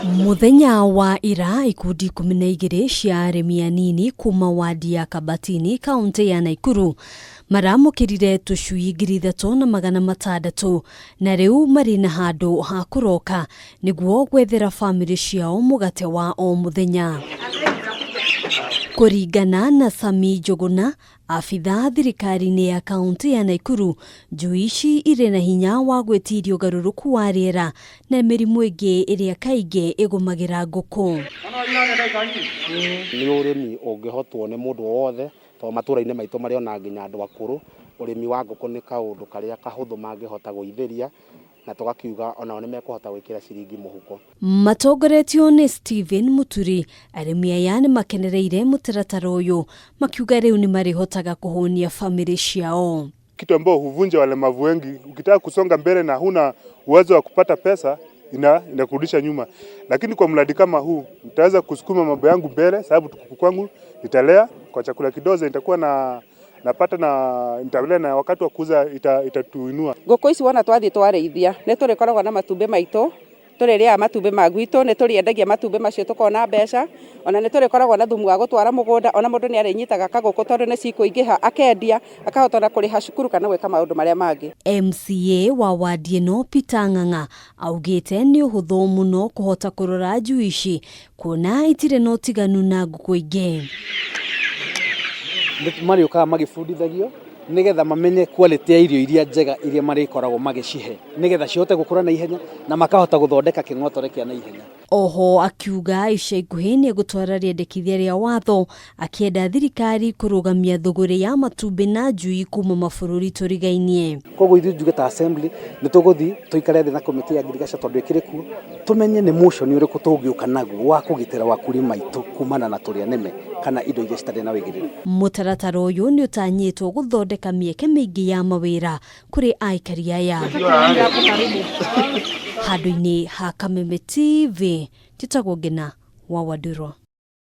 Mũthenya wa ira ikundi 12 cia arĩmi anini kuma wadi ya Kabatini kaunti ya Naikuru maramũkĩrire tũcui 3600 na rĩu marĩ na handũ ha kũroka nĩguo gwethera bamĩrĩ ciao mũgate wa o mũthenya. Kũringana na Sami Njũgũna, abithaa thirikari-inĩ ya kaunti ya Naikuru, njui ici irĩ na hinya wa gwĩtiria ũgarũrũku wa rĩera na mĩrimũ ĩngĩ ĩrĩa kaingĩ ĩgũmagĩra ngũkũ. Nĩ ũrĩmi ũngĩhotwo nĩ mũndũ o wothe tondũ matũra-inĩ maitũ marĩ ona nginya andũ akũrũ, ũrĩmi wa ngũkũ nĩ kaũndũ karĩa kahũthũ mangĩhota gũithĩria na tũgakiuga onao nĩ mekũhota gwĩkĩra ciringi mũhuko. Matongoretio nĩ Stephen Muturi, arĩmi aya nĩ makenereire mũtaratara ũyũ makiuga rĩu nĩ marĩhotaga kũhũnia bamĩrĩ ciao. Kitu ambao huvunja walemavu wengi, ukitaka kusonga mbele na huna uwezo wa kupata pesa inakurudisha nyuma, lakini kwa mradi kama huu nitaweza kusukuma mambo yangu mbele, sababu kuku kwangu nitalea kwa chakula kidogo, nitakuwa na napata na nitalea na wakati wa kuuza itatuinua. Ngũkũ ici wona twathiĩ twarĩithia nĩ tũrĩkoragwo na matumbĩ maitũ, tũrĩrĩaga matumbĩ ma gwitũ, nĩ tũrĩendagia matumbĩ macio tũkona mbeca, ona nĩ tũrĩkoragwo na thumu wa gũtwara mũgũnda, ona mũndũ nĩ arĩnyitaga kagũkũ tondũ nĩ cikũingĩha akendia, akahota ona kũrĩha cukuru kana gwĩka maũndũ marĩa mangĩ. MCA wa wadi ĩno Peter Ng'ang'a augĩte nĩ ũhũthũ mũno kũhota kũrora njui ici kuona itirĩ na ũtiganu na ngũkũ ingĩ. Marĩũkaga magĩbundithagio nĩgetha mamenye quality ya irio iria njega iria marĩkoragwo magĩcihe nĩgetha cihote gũkũra na ihenya na makahota gũthondeka kĩng'otore kĩa na ihenya. Oho akiuga ica ikuhĩ nĩ egũtwara rĩendekithia rĩa watho akĩenda thirikari kũrũgamia thũgũrĩ ya matumbĩ na njui kuma mabũrũri tũrigainie. Koguo ithuĩ njuge ta assembly nĩ tũgũthiĩ tũikare thĩ na committee ya ngirigaca tondũ ĩkĩrĩ kuo, tũmenye nĩ motion ũrĩkũ tũngĩũka naguo wa kũgitĩra wakulima aitũ kumana na tũrĩa nĩme kana indo iria citarĩ na wĩigĩrĩrĩki. Mũtaratara ũyũ nĩ ũtanyĩtwo gũthondeka mĩeke mĩingĩ ya mawĩra kũrĩ aikari aya. Handũ-inĩ ha Kameme TV, njĩtagwo Ngina wa Wandurwa.